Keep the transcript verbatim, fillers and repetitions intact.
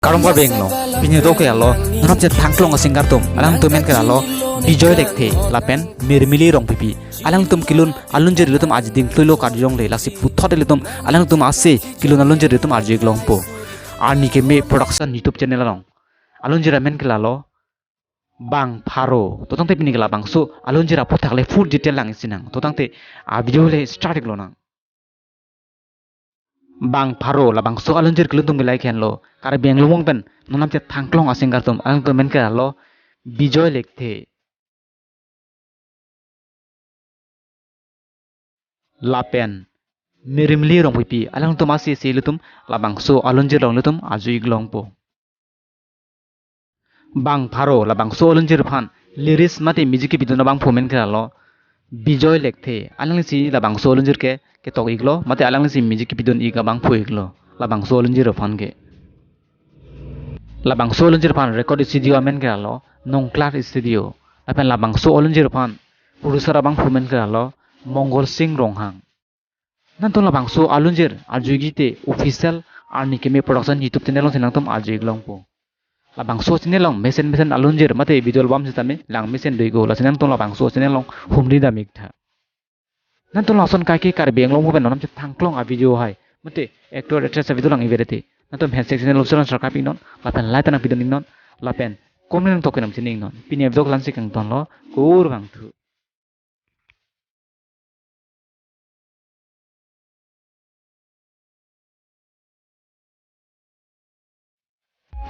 Arong Karbi Anglong, pini do ke alo, non namchet Thangklong a-singer atum, alangtum amen ke alo, Bijoy Lekthe, lapen Mirmili Rongpipi. Alangtum kelun alunjir ilitum aji dingthuilo karjong le, lasi puthot ilitum, alangtum ase kelun alunjir ilitum arju-ik longpo. Arni Keme Production YouTube channel along. Alunjir amen ke alo, Bang Pharo. To tangte pini ke labangso alunjir aphuthak le full detail lang-ik sinang. To tangte a-video le start-ik lonang. Bang Pharo labangso alunjir kelun atum ke lahai henlo. Karbi Anglong along pen non namchet Thangklong a-singer atum, alangtum amen ke alo, Bijoy Lekthe, lapen Mirmili Rongpipi, alangtum ase ase ilitum labangso alunjir along ilitum arju-ik longpo. Bang Pharo labangso alunjir aphan lyrics mate music kepidun abangphu amen ke alo, Bijoy Lekthe. Alanglisi labangso alunjir ke ketok-iklo, mate alanglisi music kepidun-ik abangphu-iklo labangso alunjir aphan ke. Labangso alunjir aphan record studio amen ke alo, Nongklar Studio. Lapen labangso alunjir aphan producer abangphu amen ke alo, Mongol Sing Ronghang. Nangtum labangso alunjir arju-ik te official Arni Keme Production YouTube channel alongsi nangtum arju-ik longpo. Labangso channel along mesen mesen alunjir mate video album sitame lang mesen do-iklo, lasi nangtum labangso channel along humri dam-ik tha. Nangtum lason kaike Karbi Anglong pen non namchet Thangklong a-video hai, mate actor actress a-video lang-ik vere te, nangtum handshake channel along subscribe-ik non, lapen like ta nangpidun-ik non, lapen comment nangtok nangchini-ik non. Pini a-video ke la-ansi kangtonlo, kurvangthu.